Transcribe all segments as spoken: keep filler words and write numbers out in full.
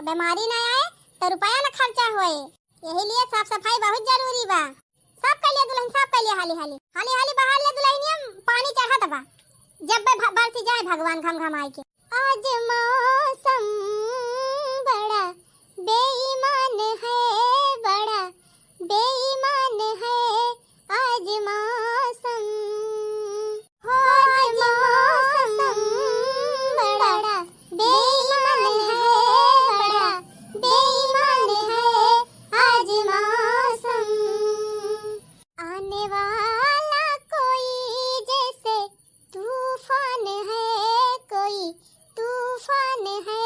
बीमारी ना आए तो रुपया ना खर्चा होए, यही लिए साफ सफाई बहुत जरूरी बा। साफ कर लिया दुलहिन, साफ कर लिया हाली हाली, हाली हाली बहार लिया दुलहिनिया, पानी चढ़त बा, जब बे भ-, बरसी जाए भगवान घम घम आए के। आज मौसम बड़ा बेईमान है, बड़ा बेईमान है आज मौसम। आज मौसम बड़ा बेईमान है, बड़ा बेईमान है आज मौसम। आने वाला कोई जैसे तूफान है, कोई तूफान है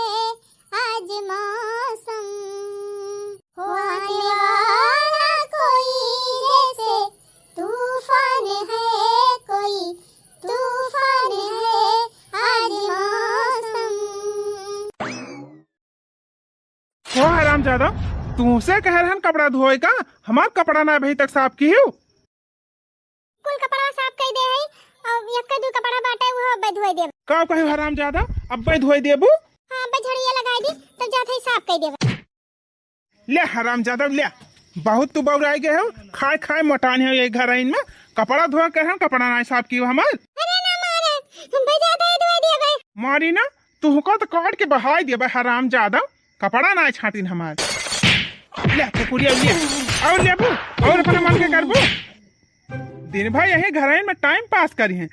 आज मौसम। हो आने वाला कोई जैसे तूफान है, कोई तूफान है आज मौसम। हो हरामजादा, तुहसे कह रहन कपड़ा धोए का, हमार कपड़ा ना अभी तक साफ किहू। कुल कपड़ा साफ कई दे है, और एक दू कपड़ा बाटे, वो अब्बे धोए देब। का कहे हरामजादा, अब्बे धोए देबू? हाँ, अब्बे झड़िया लगाई दी, तब जात है साफ कई देब। ले हरामजादा, ले, बहुत तू बौराई गए हो, खाए खाए मोटान है ये घर आइन में, कपड़ा धोए के हम, कपड़ा ना साफ किहू हमार। अरे ना मारे, अब्बे जात है धोए देबे। मारी ना, तुहका तो काट के बहाई देबे हरामजादा, कपड़ा ना छाटिन हमार। ले कुकुरिया ले, और लेबू, और अपने मन के करबू। दिन भर यही घरइन में टाइम पास करी हैं,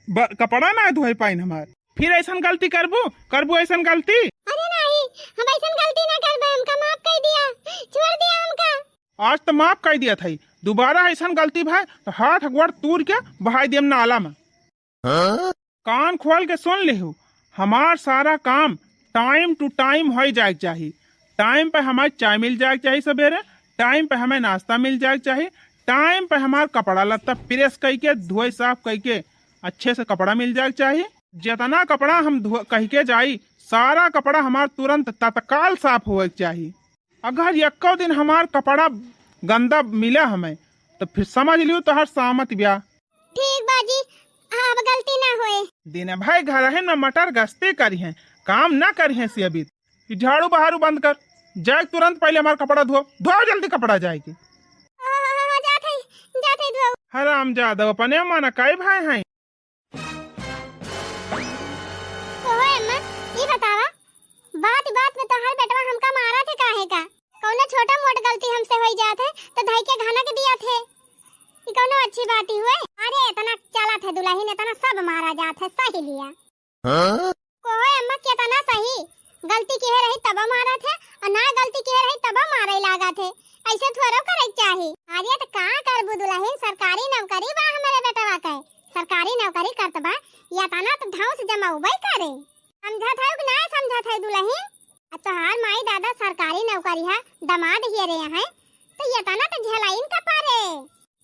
ब-, कपड़ा ना धोए पाइन हमार। फिर ऐसन गलती करबू, करबू ऐसन गलती? अरे नहीं, हम ऐसन गलती ना करबे, हमका माफ कर दिया, छोड़ दिया हमका। आज तो माफ कर दिया था, दोबारा ऐसन गलती भाई तो हाथ गोड़ तूर के बहाई देम नाला में। हाँ? कान खोल के सुन लिहू, हमार सारा काम time to time होई जाए के चाही। टाइम पे हमार चाय मिल जाए के चाही सबेरे, टाइम पे हमें नाश्ता मिल जाए के चाही, टाइम पे हमार कपड़ा लत्ता प्रेस कई के, धोए साफ कई के, अच्छे से कपड़ा मिल जाए के चाही। जितना कपड़ा हम धो-, कह के जाई, सारा कपड़ा हमार तुरंत तत्काल साफ होए के चाही। अगर यक्को दिन हमार कपड़ा गंदा मिला हमें, तो फिर समझ लियो तोहर सामत ब्याह। ठीक बा जी, अब गलती ना होए। दिन भर घरहिन में मटर गश्ती करी हैं, काम ना करी हैं से अभी। ई झाड़ू बहारू बंद कर, जाए तुरंत पहले हमार कपड़ा धो, धो जल्दी कपड़ा जाए के। हाँ, हाँ, हाँ, जात है, जात है धो। हरामजादा, अपने माना काई भाई हैं। ओहो अम्मा, ई बतावा, बात बात में तोहार बेटवा हमका मारत है काहे का? कौनो छोटा मोट गलती हमसे होई जात है तो धई के घनक दिया थे। ई कौनो अच्छी बात ही हुए? अरे इतना चलत है दुलहिन, इतना सब मारा जात है, सही लिया। हाँ? कोहो अम्मा कितना सही, गलती किहे रही तब मारत है और ना गलती किहे रही तब मारे लागत है, ऐसे थोड़ो करे के चाही। अरे तो का करबू दुलहिन, सरकारी नौकरी बा हमरे बेटवा के, सरकारी नौकरी करत बा, इतना तो धौंस जमौबे करे। समझत है कि ना समझत है दुलहिन? अब तोहार माई दादा सरकारी नौकरी है, दमाद हियरे हैं, तो इतना तो झेलाइन का पारे।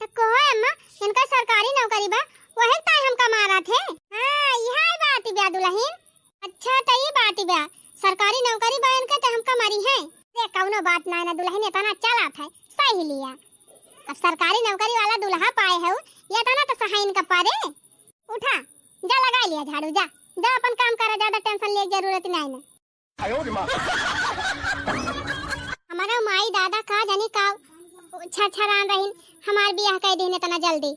तो कहो अम्मा, इनका सरकारी नौकरी बा, वही ताई हमका मारत है। हाँ, यही बात बा दुलहिन। अच्छा, तो ये बात बा, सरकारी नौकरी बा इनका तो हमका मारी है। अरे कौनो बात ना ना दुलहिन, इतना चलत है, सही लिया। अब सरकारी नौकरी वाला दुल्हा पाए हो, इतना तो सहाइन का पारे। उठा, जा लगा लिया झाड़ू, जा, जा अपन काम करा, ज्यादा टेंशन लेके जरूरत नहीं ना। हमारा माई दादा का जानी का छरछरान रहिन, हमार बियाह कई दिहिन इतना जल्दी।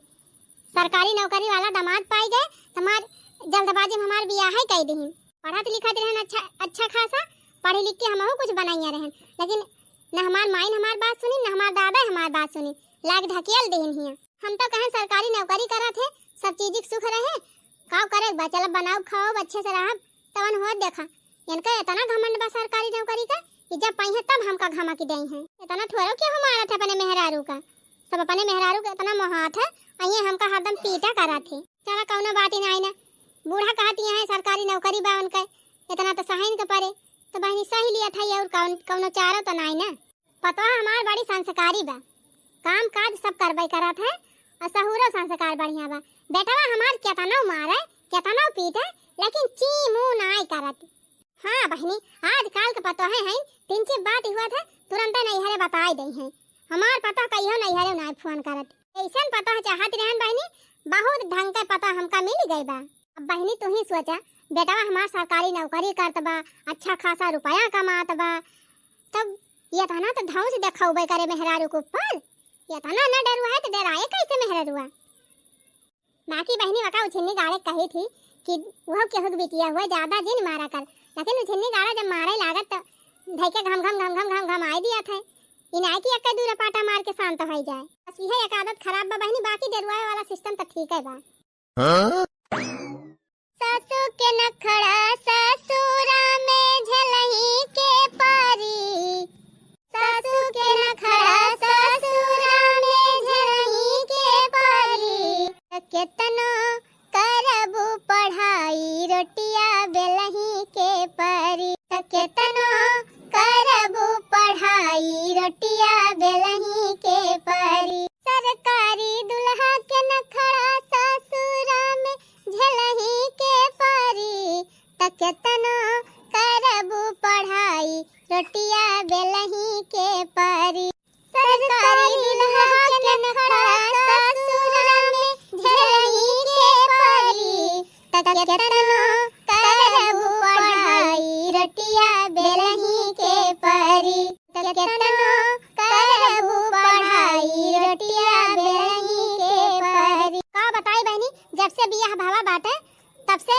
सरकारी नौकरी वाला दामाद पाई गए, तो हमार जल्दबाजी में हमार बियाह ही कई दिहिन। पढ़त लिखत रहन अच्छा, अच्छा खासा, पढ़ लिख के हमहू कुछ बनाइया रहन, लेकिन न हमार माई न हमार बात सुनी, न हमार दादा हमार बात सुनी, लाग ढकेल दिहिन हिया। हम तो कहें सरकारी नौकरी करत है, सब चीज के सुख रहे, का करे के बा, चलब बनाओ खाओ अच्छे से रहब, तवन होत देखा। इनका इतना घमंड बा सरकारी नौकरी का कि जब पाई है तब हमका घमकी देई हैं। इतना थोड़ो कि हम मारत है अपने मेहरारू का, सब अपने मेहरारू का इतना मोहात है, और ये हमका हरदम पीटा करत है। चला कौनो बात ही नहीं ना, बूढ़ा कहत ये है सरकारी नौकरी बा उनका, इतना तो सहाइन के परे, तो बहनी सही लिया था ये, और कौन, कौनो चारो तो नहीं ना। पतोह हमार बड़ी संस्कारी बा, काम काज सब करबे करत है, और सहुरो संस्कार बढ़िया बा। बेटवा हमार केतनो मारे, केतनो पीटे, लेकिन ची मुँह नाय करत। हाँ बहिनी, आजकाल के पतोहे हैं, तिनची बात हुआ था, तुरंते नैहरे बताई दई हैं। हमार पतोह कहियो नैहरे नाय फोन करत। ऐसन पतोह चाहत रहन बहिनी, बहुत ढंग के पतोह हमका मिल गई बा। अब बहिनी तू ही सोचा, बेटवा हमार सरकारी नौकरी करत बा, अच्छा खासा रुपया कमात बा, तब एतना त धौंस देखउबे करे मेहरारू के ऊपर, एतना न डरुआ है त डराए कैसे मेहरारुआ? बाकी बहिनी वका उछिन्नी गाड़े कही थी कि वह केहू के बिटिया हुआ ज्यादा जिन मारा कर, लेकिन उछिन्नी गाड़ा जब मारे लागत त धइके घम घम घम घम घम घम आए दिया थे। इनाय कि एक दू रपाटा मार के शांत होई जाए। बस यह एक आदत खराब बा बहिनी, बाकी डरुआए वाला सिस्टम त ठीक है बा। हाँ? सासू के नखड़ा ससुरा में झेलही के परी। सासू के नखड़ा ससुरा में झेलही के परी। त केतनो करबू पढ़ाई रोटिया बेलही के परी। त केतनो करबू पढ़ाई रोटिया बेलही के परी। सरकारी दुल्हा के नखड़ा ससुरा में झेलही के परी। त केतनो करबू पढ़ाई रोटिया बेलही के परी। सरकारी दुल्हा के नखड़ा ससुरा में झेलही के परी। त केतनो करबू पढ़ाई रोटिया बेलही के परी। त केतनो करबू पढ़ाई रोटिया बेलही के परी। का बताई बहिनी, जब से बियाह भवा बाटे तब से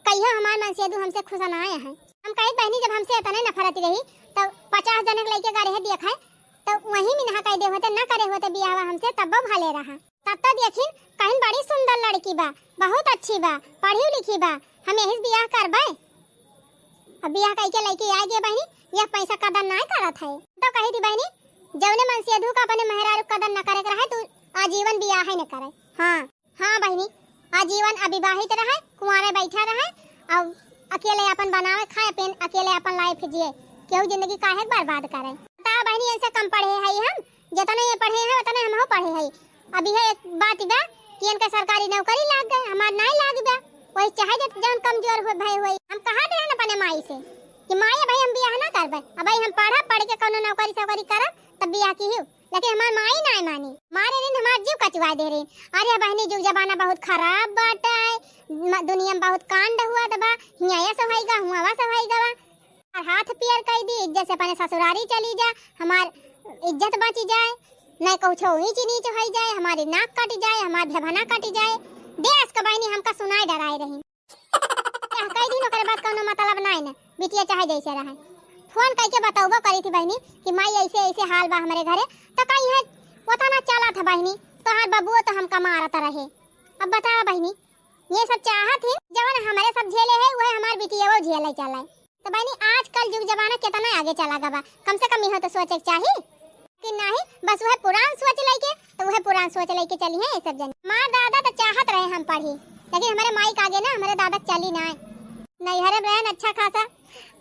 कहियो हमार मनसेधू हमसे खुश ना आए हैं। हम कही बहिनी जब हमसे इतने नफरत रही तो पचास जने के लइके गड़े देख है तो वहीं में नहा कह दे होते, ना करे होते बियाहवा हमसे तब भले रहा। तब तो देखिन कहिन बड़ी सुंदर लड़की बा, बहुत अच्छी बा, पढ़ी लिखी बा, हम यही से बियाह करबे। अब बियाह कह के लइके आ गए बहिनी, यह पैसा कदर ना करत है। तो कही थी बहिनी जौने मनसेधू का अपने मेहरारू कदर न करे के रहे तू आजीवन बियाह ही न करे। हाँ। हाँ बहिनी, आजीवन अविवाहित रहे, कुंवारे बैठा रहे, और अकेले अपन बनावे खाए, अपन अकेले अपन life जिए, केहू जिंदगी काहे बर्बाद करे? बताओ बहिनी, इनसे कम पढ़े हई हम? जितने ये पढ़े हैं उतने हमहू पढ़े हई। अब यह एक बात बा कि इनके सरकारी नौकरी लाग गए, हमार नाई लाग बा, वही चाहे जब जौन कमजोर हो भय होई। हम कहा दे अपने माई से कि माई भाई हम बियाह ना करबे, अब भाई हम पढ़ब, पढ़ के कौनो नौकरी सौकरी करब तब बियाह की ही। लेकिन हमार माई नाय मानी। मारे रिन हमार जीव कचवा दे रिन। अरे बहिनी, जुग जमाना बहुत खराब बाटे। म-, दुनिया में बहुत कांड हुआ त बा। हियाँ ऐसा होइगा, हुआँ वैसा होइगा बा। और हाथ पियर कई दी, इज्जत से अपने ससुरारी चली जा, हमार इज्जत बची जाए, नहीं कुछ ऊंच नीच होई जाए, हमारी नाक कट जाए, हमार भेभना कट जाए। देश का बहिनी हमका सुनाए डराए रही। कह कई दिन ओकरे बाद कौनो मतलब नाई न, बिटिया चाहे जैसे रहे। फोन कइके बतौबो करी थी बहिनी कि माई ऐसे ऐसे हाल बा हमरे घरे, त कही है ओतना चला था बहिनी, तोहार बबुओ तो हमका मारत रहे। अब बतावा बहिनी, ये सब चाहत ही जवन हमरे सब झेले है, वह हमार बिटिया वो झेले चले। तो बहिनी आजकल जुग जमाना कितना आगे चला गवा, कम से कम इहो तो सोचे के चाही। कि नाही, बस वह पुरान सोच लइके, तो वह पुरान सोच लइके चली हैं ये सब जन। हमार दादा तो चाहत रहे हम पढ़ी, लेकिन हमारे माई के आगे ना हमारे दादा चली ना। नैहरे में रहन अच्छा खासा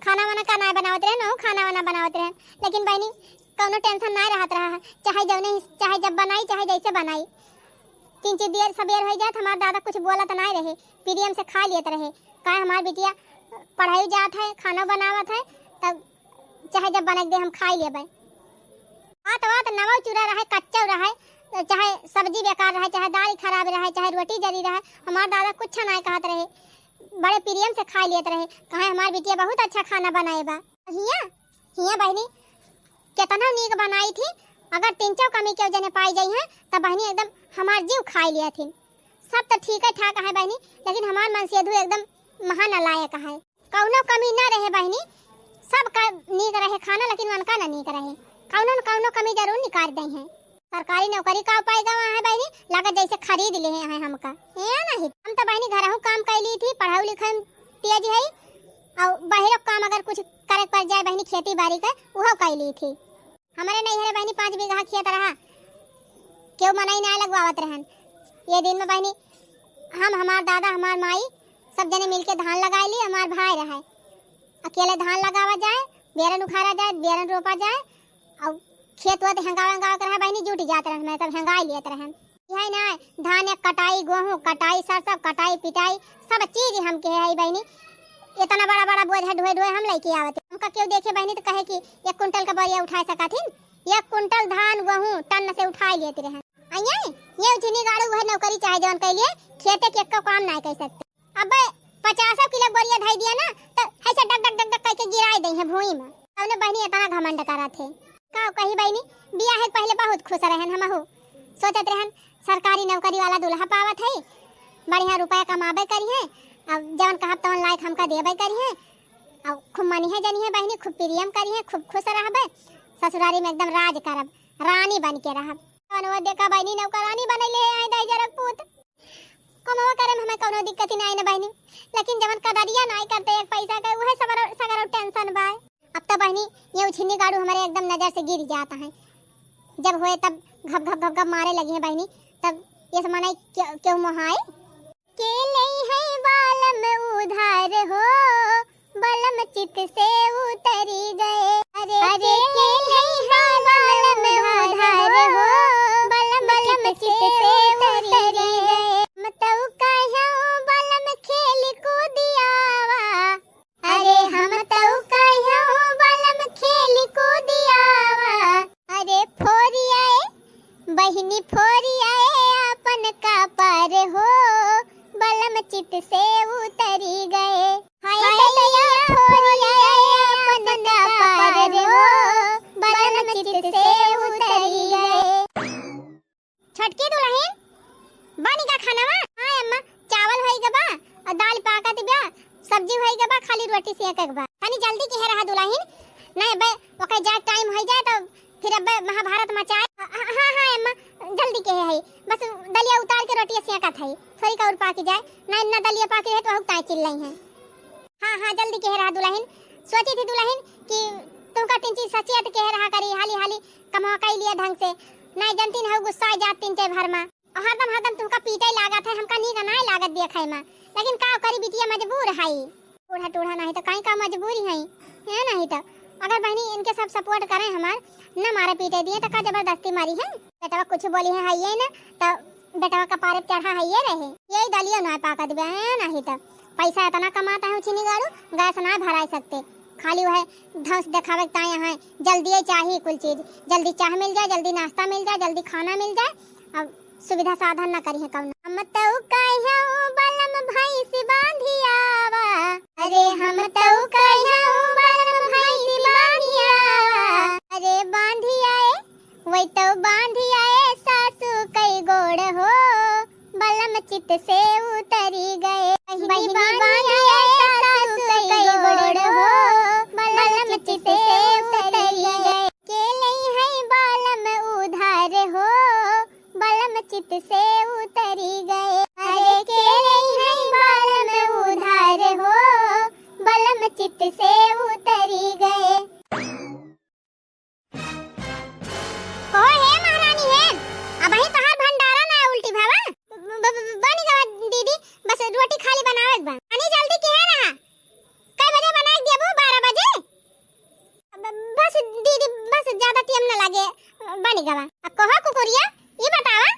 खाना वाना का ना बनावत रहन, वहू खाना वाना बनावत रहन, लेकिन बहिनी कौनो tension ना रहत रहा है, चाहे जौने ही, चाहे जब बनाई, चाहे जैसे बनाई। तीन चार देर सबेर हो जात, हमार दादा कुछ बोलत ना रहे, प्रेम से खा लेत रहे। का हमार बिटिया पढ़ाई जात है, खाना बनावत है, तब चाहे जब बना के दे, हम खाई लेबे। भात वात नवा चूरा रहे, कच्चा रहे, चाहे सब्जी बेकार रहे, चाहे दाल खराब रहे, चाहे रोटी जरी रहे, हमार दादा कुछ ना कहत रहे। बड़े प्रेम से खाई लेत रहे, कहे हमार बिटिया बहुत अच्छा खाना बनाए बा। हिया, हिया बहिनी, केतना नीक बनाई थी। अगर तीन चार कमी केहू जने पाई जाई है, तब बहिनी एकदम हमार जीव खाई लिया थी। सब तो ठीक है ठाक है बहिनी, लेकिन हमार मनसेधू एकदम महानालायक है। कौनो कमी ना रहे बहिनी, सब का नीक रहे खाना, लेकिन उनका ना नीक रहे। कौनो न कौनो कमी जरूर निकाल दे हैं। सरकारी नौकरी का पाई गवा है बहिनी, लागत जैसे खरीद लिए हैं हमका। ए नहीं, हम तो बहिनी घरहू काम कैली थी, पढ़ाऊ लिखाऊ में तेज है, और बहिरो काम अगर कुछ करे के पड़ जाए बहिनी, खेती बाड़ी का, उहो कैली थी। हमरे नैहरे बहिनी पाँच बीघा खेत रहा, केहू मनई ना लगवावत रहन। ये दिन में बहिनी हम, हमार दादा, हमार माई, सब जने मिलके धान लगाए ली। हमार भाई रहे, अकेले धान लगावा जाए, बेरन उखाड़ा जाए, बेरन रोपा जाए, और खेत वेत हेंगावे हेंगावे के रहे बहिनी, जुट जात रहन, मैं सब हेंगाए लेत रहन। यही ना, धान एक कटाई, गोहूँ कटाई, सरसों कटाई, पिटाई, सब चीज हमके है बहिनी। इतना बड़ा बड़ा बोझा ढोए ढोए हम लेके आवत। हमका केहू देखे बहिनी तो कहे कि एक कुंटल का बोरिया उठाए सकत हिन। एक कुंटल धान गोहूँ टन से उठाए लेत रहन। अइये, ये उठनी गाड़ू वह नौकरी चाहे जौन कैलिए, खेते के एक्को काम नाय कर सकते। अब पचासो किलो बोरिया धई दिया ना, तो ऐसे डग डग डग डग करके गिराए दे हैं भूमि में। कौनो बहिनी इतना घमंड करत है। का कही बहिनी, बियाह के पहले बहुत खुश रहन हमहू। सोचत रहन सरकारी नौकरी वाला दूल्हा पावत है, बढ़िया रुपया कमाबे करिहे, अब जवन कहब तवन लायक हमका देबे करिहे, अब खूब मनिहे जनिहे बहिनी, खूब प्रेम करिहे, खूब खुश रहबे, ससुरारी में एकदम राज करब, रानी बन के रहब। कौनो देखा बहिनी नौकरानी बनैले है दहिजरक पूत। कमवा करे में हमें कौनो दिक्कत ही नाई न बहिनी, लेकिन जवन कदरिया नाई करते एक पैसा के, उहे सगरो, सगरो tension बा। अब तो बहिनी, ये उछिन्नी गाड़ू हमारे एकदम नजर से गिर जाता है। जब होए तब घप घप घप घप मारे लगी है बहिनी, तब ये सब मनाई क्यों, क्यों मोहाए? के लई है बालम उधार हो, बलम चित से उतरी गए। अरे, अरे, के लई है बालम उधार हो, बलम चित से उतरी गए। हम तऊ कह्यो बलम खेल कूदियावा, अरे हम तऊ कह्यो बलम खेल कूदियावा। अरे फोरियाए बहिनी फोरियाए अपन कपार हो, बलम चित से उतरी गए। हाय दैया फोरियाए अपन कपार हो, बलम चित से उतरी गए। छोटकी दुलहिन, बनी का खानवा? हाँ अम्मा, चावल होई गबा और दाल पाकत बा, सब्जी होई गबा, खाली रोटी सेकक बा। तनी जल्दी किहे रहा दुलहिन, नहीं अबे ओके जाए टाइम होई जाए तो फिर अबे महाभारत मचाए। हाँ, हाँ, हाँ अम्मा, जल्दी किहे है, बस दलिया उतार के रोटी सेकत है, थोड़ी का और पाकी जाए, नहीं ना दलिया पाकी रहे तो बहुत ताई चिल्लाई है। हाँ, हाँ, जल्दी किहे रहा दुलहिन। सोची थी दुलहिन कि तुमका तीन चीज सचियत किहे रहा करी, हाली, हाली कमवा कई लिया ढंग से। नहीं जनती न हो गुस्सा जात तीन चार भर मा। और हरदम, हरदम तुमका पीटे लागत है, हमका नीक नाई लागत देखे मा। लेकिन का करी बिटिया मजबूर है। बूढ़ा टूढ़ा नहीं तो कहीं का मजबूरी है, है नहीं तो। अगर बहिनी इनके सब support करें हमार, न मारे पीटे दिए तो का जबरदस्ती मारी है। बेटवा कुछ बोली है, है ये ना, तो बेटवा कपारे पे चढ़ा है ये रहे। यही दलियो ना पाकत बे, है नहीं तो। पैसा इतना कमाता है उछिनी गाड़ू, गैस ना भराई सकते। खाली वह धौंस देखावे के ताए हैं, जल्दी ही चाहिए कुल चीज, जल्दी चाह मिल जाए, जल्दी नाश्ता मिल जाए, जल्दी खाना मिल जाए। अब सुविधा साधन ना करी है कौनो। हम तऊ कह्यो बलम भैंस बांधी आवा, अरे हम तऊ कह्यो बलम भैंस बांधी आवा, अरे बांधी आए वही तो बांधी आए सासू कई गोड़ हो, बलम चित से उतरी गए। बहिनी बांधी आए सासू कई गोड़ हो, बलम चित से उतरी गए। के लई है बालम उधार हो, बलम चित से उतरी गए। अरे के लई है बालम उधार हो, बलम चित से उतरी गए। कहो हे महारानी हे, अबही तोहार भंडारा ना उल्टी भावा। ब-, ब-, ब-, बनी गवा दीदी, बस रोटी खाली बनावे के बा। अनी जल्दी किहे रहा। कै बजे बनाए के देबू? बारह बजे? ब-, बस दीदी, बस ज्यादा टाइम ना लागे, बनी गवा। अब कहो कुकुरिया, ई बतावा,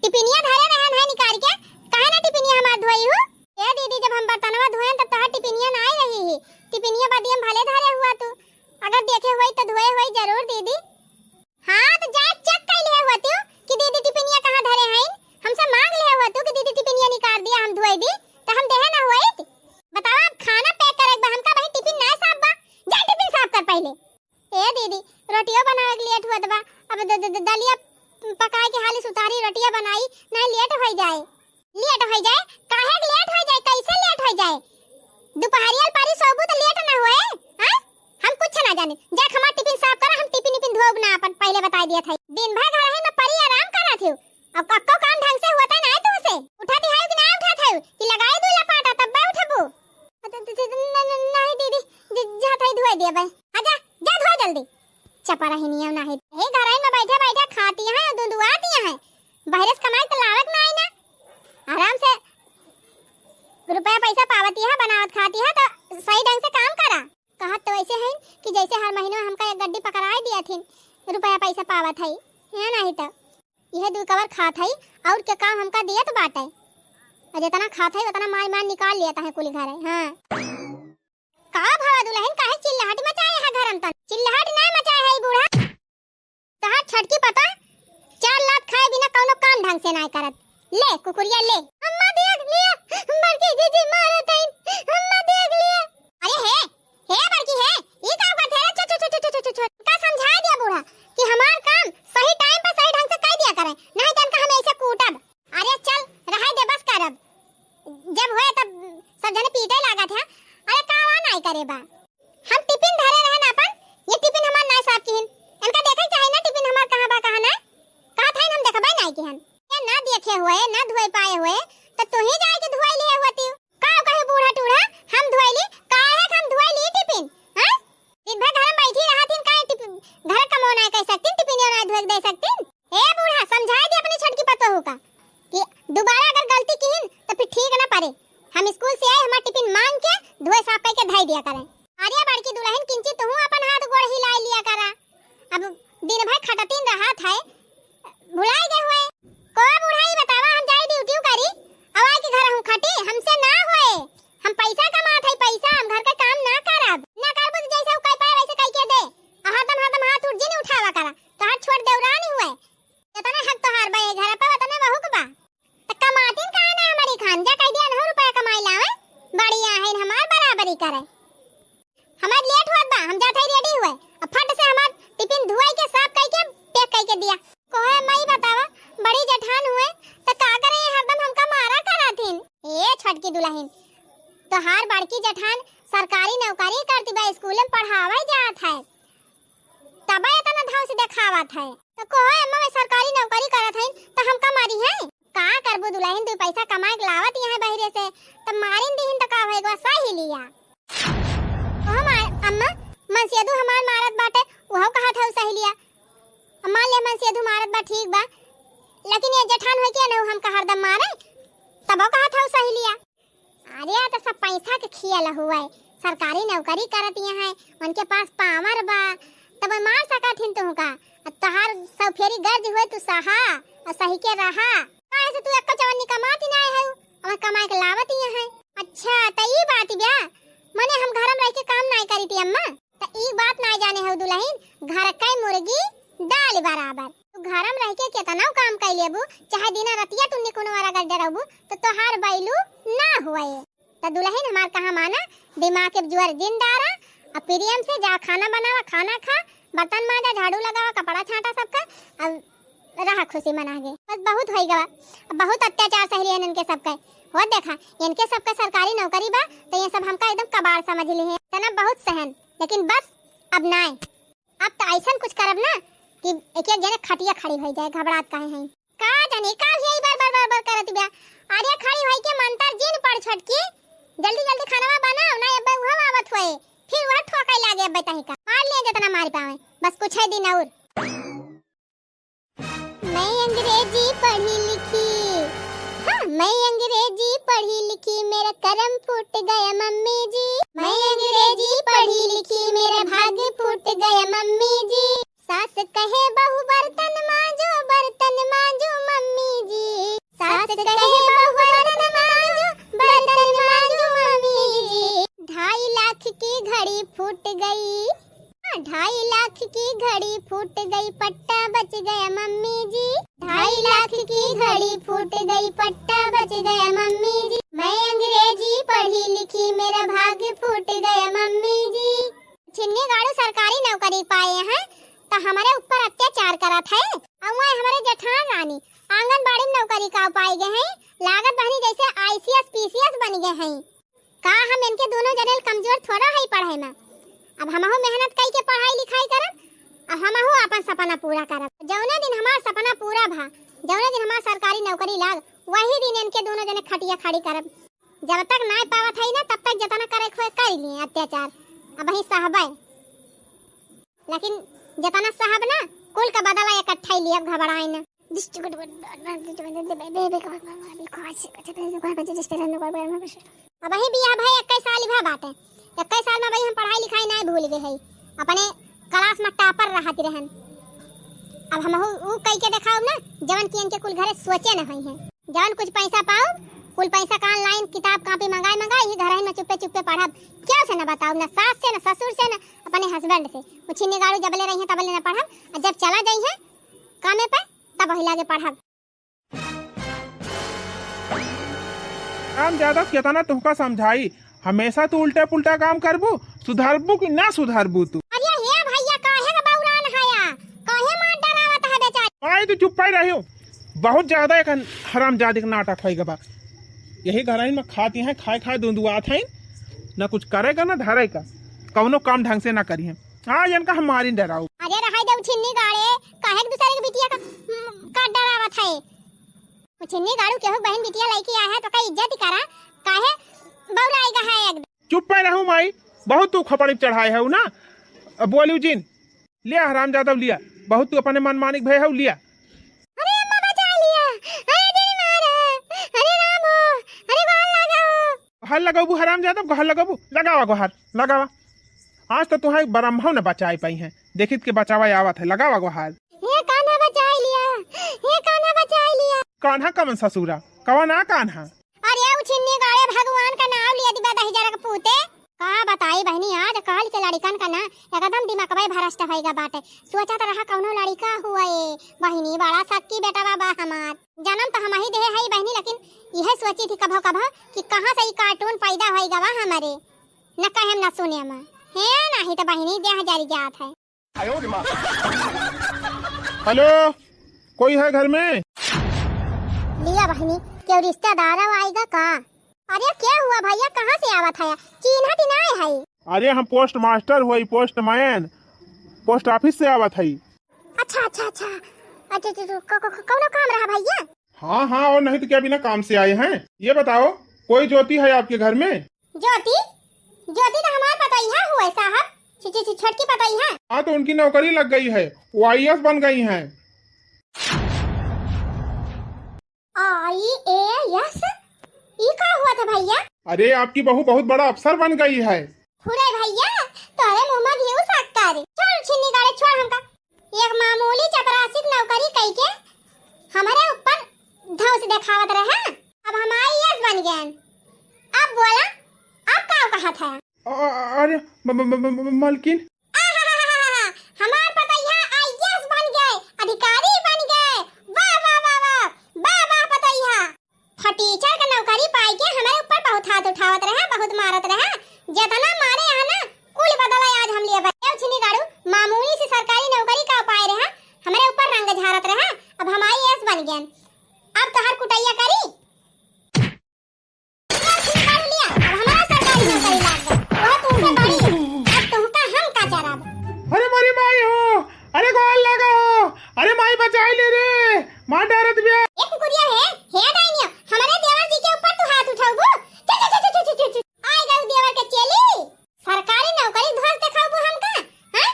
टिफिनिया धरे रहन है निकाल के, काहे ना टिफिनिया हमार धोई हु? ए दीदी, जब हम बर्तनवा धोएन त तोहार टिफिनिया ना आई रही ही, टिफिनिया बदियम भले धरे हुआ तू, अगर देखे होई त धोए होई जरूर दीदी। हाँ, त जाए चेक कइ लिहे होतू कि दीदी टिफिनिया कहाँ धरे हईन। हमसे मांग लिहे होतू कि दीदी टिफिनिया निकाल दिया, हम धोए दी, त हम देहे ना होइत। बतावा, अब खाना पैक करे के बा, हमका बहिन टिफिन ना साफ बा। जा टिफिन साफ कर पहिले। ए दीदी, रोटियो बनावे के लेट होत बा, अब द-, द-, द-, दलिया पकाए के हाली सुतारी रोटिया बनाई, नहीं लेट होई जाए। लेट होई जाए? काहे के लेट होई जाए? कैसे लेट होई जाए? दुपहरिया परी सोबू त लेट ना होए? हाँ? हम कुछ ना जाने। जा हमार टिफिन साफ करा, हम टिफिन इफिन धोब ना अपन, पहिले बताई दिया था। दिन भर घर ही में परी आराम करा थी। अब कक्को काम ढंग से होता ना है तुमसे। उठा दिहायु कि ना उठा था कि लगाई दू लपाटा तब बे उठबू? न-, न-, नहीं दीदी, ज-, जा था धोए दिया बे। हाँ जा, जा धो जल्दी। चपा रही नियम ना है। हे घर में बैठे बैठे खाती हैं, दुंदुआती हैं। बहरे से कमाई तो लावत ना आई ना। आराम से रुपया पैसा पावती है, बनावत खाती है, तो सही ढंग से काम करा। कहत तो ऐसे हैं कि जैसे हर महीना हमका एक गड्डी पकड़ाए दिया थी, रुपया पैसा पावत है, है नहीं तो यह दू कवर खात है और के काम हमका दियत बाटे। और जितना खात है उतना माई मान निकाल लेता है कुल घर है। हाँ। का भवा दुलहिन, काहे चिल्लाहट मचाए है घर में तन? चिल्लाहट ना मचाए है ई बूढ़ा। तहार छोटकी पता चार लात खाए बिना कौनो काम ढंग से नाय करत। ले कुकुरिया ले। अम्मा देख लिया, बड़की जीजी मारत हईन। अम्मा देख लिया। अरे हे, हे बड़की हे, ई का करत है रे होए, ना धोए पाए होए, त तू ही जाए के धोए लिए होती। का कहे बूढ़ा टूढ़ा, हम धोए ली, काहे के हम धोए ली टिफिन, हैं? दिन भर घर में बैठी रहत हिन, काहे टिफिन, घर कमो ना कर सकतीन, टिफिन ना धोए के दे सकतीन? ए बूढ़ा, समझाए दे अपनी छोटकी पतोहू का कि दोबारा अगर गलती किहिन त फिर ठीक ना पड़े। हम स्कूल से आए, हमार टिफिन मांग के धोए साफ करके धई दिया करें। अरे बड़की दुलहिन, किंची तुहू अपन हाथ गोड़ हिलाए लिया करा। अब दिन भर खटतीन रहत है, भुलाए गए हुए। को बूढ़ा, ई बतावा, हम जाई ड्यूटी करी, अब आए के घर हूँ खटी, हमसे ना होए। हम पैसा कमात है, पैसा, हम घर का काम ना करब। ना करबू तो जैसे उ कह पाए वैसे कह के दे। आ हरदम हरदम हाथ उठ जिन उठावा करा, तोहार छोट देवरानी हुए। इतना हक तोहार बा ए घर पे, उतना बहू के बा। त कमातिन काहे ना हमारी खान, जा कह दिया नौ रुपया कमाई लावे, बड़ी आहिन हमार बराबरी करे। हमार लेट होत बा, हम जात हई रेडी हुए। अब फट से हमार टिफिन धुआई के साफ कई के पैक कई के दिया। कोहे माई बतावा, बड़ी जेठान हुए त का करे, हरदम हमका मारा कराथिन। ए छोटकी दुलहिन, तोहार बड़की जेठान सरकारी नौकरी करती बा, स्कूल में पढ़ावे जात है, तबे इतना धांस देखावत है। त कोहे अम्मा, मैं सरकारी नौकरी करत हईन त हमका मारी है? का करबू दुलहिन, दू पैसा कमाए के लावत यहाँ बहिरे से, त मारिन दीहिन त का होएगा, सही लिया। ओहो मा-, अम्मा, मनसेधु हमार मारत बाटे, उहो कहत हऊ सही लिया। अब मान ले मनसेधु मारत बा, ठीक बा, लेकिन ये जेठान होई के न हमका हरदम मारे, तबो कहत हऊ सही लिया। अरे, तो सब पैसा के खियल हुए, सरकारी नौकरी करत ये हैं, उनके पास पावर बा, तब मार सकत हिन तुहका। अब तोहार सौ फेरी गर्ज हुए, तू सहा और सही के रहा। काहे से तू एक्को चवन्नी कमात ही ना है, अब कमाए के लावत ही है। अच्छा, त ई बात बा, मने हम घर में रह के काम नाई करी थी अम्मा। त ई बात नाई जाने हो दुलहिन, घर के मुर्गी दाल बराबर। तू घर में रह के केतनो काम कर लेबू, चाहे दिना रतिया तू निकुनवा रगड़ डरबू, त तोहार बैलू ना हुए। त दुलहिन हमार कहा माना, दिमाग के जोर जिन डारा, अब प्रेम से जा खाना बनावा, खाना खा, बर्तन माजा, झाड़ू लगावा, कपड़ा छांटा सबका, अब रहा खुशी मना के। बस बहुत होई गवा, अब बहुत अत्याचार सह लिया इनके सबके। हो देखा, इनके सबके सरकारी नौकरी बा, त ये सब हमका एकदम कबाड़ समझ ली है। तना बहुत सहन, लेकिन बस अब नाय। अब त ऐसन कुछ करब ना कि एक एक जने खटिया खड़ी होई जाए, घबरात काहे हैं। का जाने का यही बार बार बार बार करत बिया। अरे खड़ी होई के मंतर जिन पड़ छोटकी, जल्दी जल्दी खाना बनाओ ना, अब वह आवत होए, फिर वह ठोकाई लागे अब तही का। मार लिए जितना मार पावे, बस कुछ है दिन और। मैं अंग्रेजी पढ़ी लिखी, हाँ, मैं अंग्रेजी पढ़ी लिखी, मेरा करम फूट गया मम्मी जी। मैं अंग्रेजी पढ़ी लिखी, मेरा भाग्य फूट गया मम्मी जी। सास कहे बहू बर्तन मांजो, बर्तन मांजो मम्मी जी। सास कहे बहू बर्तन मांजो, बर्तन मांजो मम्मी जी। ढाई लाख की घड़ी फूट गई, ढाई लाख की घड़ी फूट गई, पट्टा बच गया मम्मी जी। ढाई लाख की घड़ी फूट गई, पट्टा बच गया मम्मी जी। मैं अंग्रेजी पढ़ी लिखी, मेरा भाग्य फूट गया मम्मी जी। छिन्नी गाड़ू सरकारी नौकरी पाए हैं, तो हमारे ऊपर अत्याचार करत है। और वह हमारे जेठान रानी आंगनबाड़ी में नौकरी का पाए गए हैं, लागत बहनी जैसे आईसीएस पीसीएस बन गए हैं। का हम इनके दोनों जने कमजोर थोड़ा है पढ़े में? अब हमहू मेहनत कई के पढ़ाई लिखाई करब, अब हमहू अपन सपना पूरा करब। जौने दिन हमार सपना पूरा भा, जौने दिन हमार सरकारी नौकरी लाग, वही दिन इनके दोनों जने खटिया खड़ी करब। जब तक नाय पावत है ना, तब तक जितना करे खोए कर लिए अत्याचार, अब वही सहबे। लेकिन जितना सहब ना, कुल का बदला इकट्ठा ही लियब, घबराए ना। अब वही बियाह भाई इक्कीस साल भा बाटे, इक्कीस साल में भाई हम पढ़ाई लिखाई नाय भूल गए है, अपने क्लास में टॉपर रहत रहन। अब हम उ, उ कई के देखाओ ना, जवन कि इनके कुल घरे सोचे न होई हैं। जवन कुछ पैसा पाओ, कुल पैसा का ऑनलाइन किताब कॉपी मंगाए मंगाए, ये घर में चुप्पे चुप्पे पढ़ब। क्यों से न बताओ, न सास से, न ससुर से, न अपने हस्बैंड से। वो छिन्नी गाड़ू जबले रही हैं, तबले न पढ़ब, और जब चला जाई हैं कामे पे, तब वही लागे पढ़ब। राम यादव, केतना तुहका समझाई, हमेशा तू उल्टा पुल्टा काम करबू, सुधरबू कि ना सुधरबू तू? अरे हे भैया, काहे का बौरान हया? काहे मार डरावत है बेचारी? माई, तू चुप्पे रहियो, बहुत ज्यादा एक हरामजादी के नाटक होई गबा। यही घरइन में खाती हैं, खाए खाए दुंदुआत हैं, ना कुछ करे का ना धरे का, कौनो काम ढंग से ना करी हैं। हाँ, इनका हम मारिन डराऊ। अरे रहाई दे छिन्नी गाड़े, काहे के दूसरे के बिटिया का, का डरावत है? उछिन्नी गाड़ू केहू बहिन बिटिया लइके आए है तो का इज्जत करा, काहे बौराइगा है एकदम। चुप्पे रहू माई, बहुत तू खपड़ी चढ़ाए है ना। अब बोलू जिन, लिया हराम जादव लिया, बहुत तू अपने मनमानिक भय है लिया। अरे अम्मा बचा लिया, अरे जिन मारा, अरे राम हो, अरे बाल लगा हो। गोहार लगबू हराम जादव, गोहार लगबू, लगावा गोहार, लगावा। आज तो तुहाई ब्रह्मो न बचाई पाई है, देखित के बचावा आवत है, लगावा गोहार। हे कान्हा बचाई लिया, हे कान्हा बचाई लिया। कान्हा कवन ससुरा, कवन आ कान्हा? अरे उछिन्नी गाड़े भगवान का नाम लिया दिबा दही जरा के पूते। का बताई बहिनी, आज काल के लड़िकन का ना एकदम दिमागवा भ्रष्ट होइगा बाटे। सोचत रहा कौनो लड़िका हुए बहिनी, बड़ा सक्की बेटवा बा हमार। जन्म तो हम ही देहे हई बहिनी, लेकिन यह सोची थी कभो कभो कि कहाँ से ई कार्टून पैदा होइगा बा हमारे। न कहे न सुने में। हे नाही तो बहिनी देह जरी जात है। हेलो, कोई है घर में? लिया बहिनी, केहू रिश्तेदार आइगा का? अरे क्या हुआ भैया, कहाँ से आवत है? चीन्हा ती नाय है। अरे हम पोस्ट मास्टर हुई, पोस्टमैन, पोस्ट ऑफिस से आवत है। अच्छा अच्छा अच्छा। अच्छा, अच्छा, अच्छा, क-, क-, क-, कौनो काम रहा भैया? हाँ हाँ, और नहीं तो क्या बिना काम से आए हैं? ये बताओ, कोई ज्योति है आपके घर में? ज्योति? ज्योति तो हमार पतोहिया हुए साहब, छि- छि- छि- छोटकी पतोहिया। हाँ, तो उनकी नौकरी लग गई है, वो आईएएस बन गई हैं। आईएएस? ई का हुआ था भैया? अरे, आपकी बहू बहुत बड़ा अफसर बन गई है। हुरे भैया, तोरे मुंह में घी शक्कर। छोड़ छिन्नी गाड़े, छोड़ हमका। एक मामूली चपरासी की नौकरी कई के हमारे ऊपर धौंस देखावत रहे, अब हम आईएएस बन गए। अब बोला, अब का कहा था? अ-, अ-, अरे, म-, म-, म-, म-, म-, मलकिन। आहाहाहा, हमार पतोहिया आईएएस बन गए, अधिकारी बन गए। वाह, वाह, वाह, वाह, वाह, वाह, पतोहिया। फटीचर के नौकरी पाई के हमारे ऊपर बहुत हाथ उठावत रहे, बहुत मारत रहे। जितना मारे यहाँ ना, कुल बदला आज हम लिए बा। छिन्नी गाड़ू, मामूली से सरकारी नौकरी का पाए रहे, हमारे ऊपर रंग झारत रहे। अब हम आईएएस बन गए, अब तोहर कुटैया करी। अब हमारा सरकारी नौकरी लाग गई, वो तुमसे बड़ी। अब तुमका हम का चराब? अरे मोरी माई हो, अरे गोल लगा हो, अरे माई बचाई ले रे, मार डारत बिया। ए कुकुरिया हे, हे डाइनिया, हमारे देवर जी के ऊपर तू हाथ उठाउबू? चल, चल, चल, चल, चल, चल। आए गए देवर के चेली, सरकारी नौकरी धोस देखाउबू हमका, हैं?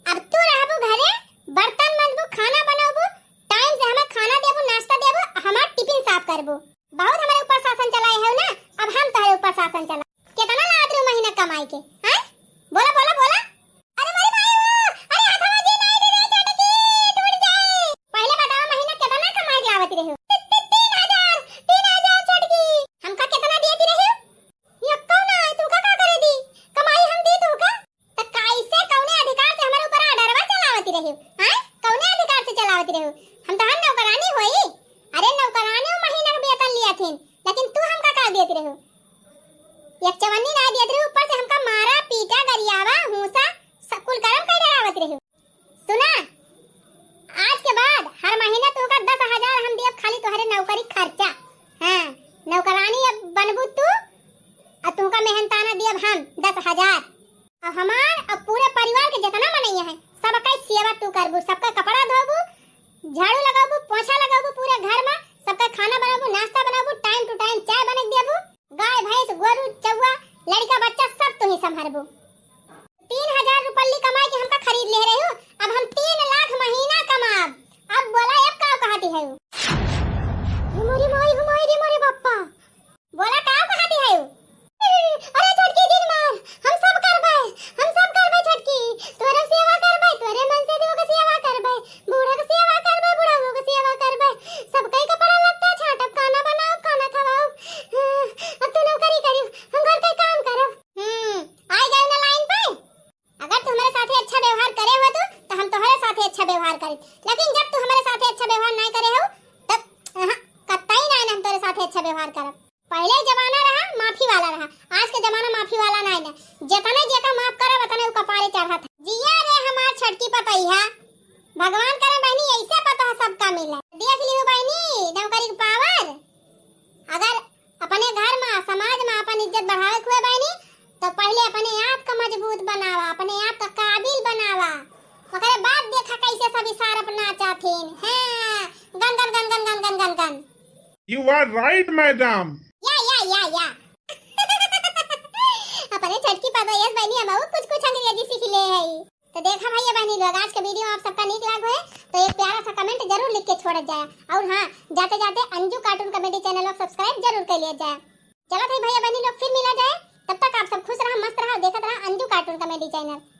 अब तू रहबू घरे, बर्तन मंजबू, खाना बनाबू, टाइम से हमें खाना देबू, नाश्ता देबू, हमार टिफिन साफ करबू। बहुत हमारे ऊपर शासन चलाए है ना, अब हम तोहरे ऊपर शासन चला। कितना लावत रहू महीना कमाई के, हैं? बोला, बोला, बोला। अरे मोरी माई हो, अरे हाथवा जी नाई रे, चटकी टूट जाए। पहले बताओ महीना कितना कमाई के लावत रहे हो? ती-, ती-, तीन हजार, तीन हजार चटकी। हमका कितना दिए ती रहे हो? यक्को ना, तुमका का करे दी? कमाई हम दी तुमका? त कैसे कौने अधिकार से हमारे ऊपर ऑर्डरवा चलावती रही हो? हाँ? कौने अधिकार से चलावती रही हो? हम तो हम नौकरानी होई। अरे नौकरानी वो महीना का वेतन लिया थी, लेकिन तू हमका का देती रही हो? एक चवन्नी ना देती रही, ऊपर से हमका मारा, पीटा, गरियावा, हूसा, सब कुल करम कर डरावती रही हो। सुना, आज के बाद हर महीना तुमका दस हजार हम देब, खाली तोहरे नौकरी खर्चा। हाँ, नौकरानी अब बनबू तू, और तुमका मेहनताना देब हम दस हजार। अब हमार, अब पूरे परिवार के जितना मनैया है, सबका सेवा तू करबू, सबका कपड़ा धोबू, झाड़ू लगाबू, पोछा लगाबू पूरे घर में, सबका खाना बनाबू, नाश्ता बनाबू, time to time चाय बना के देबू, गाय, भैंस, गोरू, चौवा, लड़का, बच्चा सब तू ही संभालबू। तीन हजार रुपल्ली कमाई के हमका खरीद ले रहे हो, अब हम तीन लाख महीना कमाब। अब बोला, अब का कहती है? रे मोरी माई, रे मोरी बाप्पा। बोला, का कहती है? अरे छोटकी जिन मार, हम सब करबे, हम सब करबे छोटकी। तोरे सेवा करबे, तोरे मन से देव के सेवा करबे, बूढ़ा के सेवा करबे, बुढ़ाऊ के सेवा करबे, सबके कपड़ा लत्ता छाटब, खाना बनाओ, खाना खवाओ। अब तू नौकरी करी, हम घर के काम करब। हम्म, आई गई ना लाइन पे। अगर तू हमारे साथे अच्छा व्यवहार करे हुआ तू, तो हम तुम्हारे साथे अच्छा व्यवहार करी, लेकिन जब तू हमारे साथे अच्छा व्यवहार नहीं करे हो, तब अहाँ, कतई नहीं ना हम तोरे साथे अच्छा व्यवहार करब। पहले जमाना रहा, माफी वाला रहा, आज के जमाना माफी वाला नहीं ना। जितने जेका माफ करब, उतने उ कपारे चढ़त है। जिया रे हमार छोटकी पतैया, भगवान करे बहनी ऐसे पतोह सबका मिले। देख लियो बहनी, नौकरी के पावर। अगर अपने घर में, समाज में अपन इज्जत बढ़ावे के हुए बहनी, तो पहले अपने आप का मजबूत बनावा, अपने आप का काबिल बनावा। ओकरे बाद देखा कैसे सब इशारा पर नाचाथिन। हाँ, गन, गन, गन, गन। You are right, madam. या, या, या, या। अपने छोटकी पतोहिया से बहिनी हमहू कुछ, कुछ अंग्रेजी सीख ले हई। तो देखा भैया बहिनी लोग, आज के video आप सबका नीक लाग होए, तो एक प्यारा सा comment जरूर लिख के छोड़त जाए। और हाँ, जाते जाते अंजू cartoon comedy channel को subscribe जरूर कर लिया जाए। चलो भाई भैया बहिनी लोग, फिर मिला जाए, तब तक आप सब खुश रहा, मस्त रहा, देखत रहा अंजू cartoon comedy channel।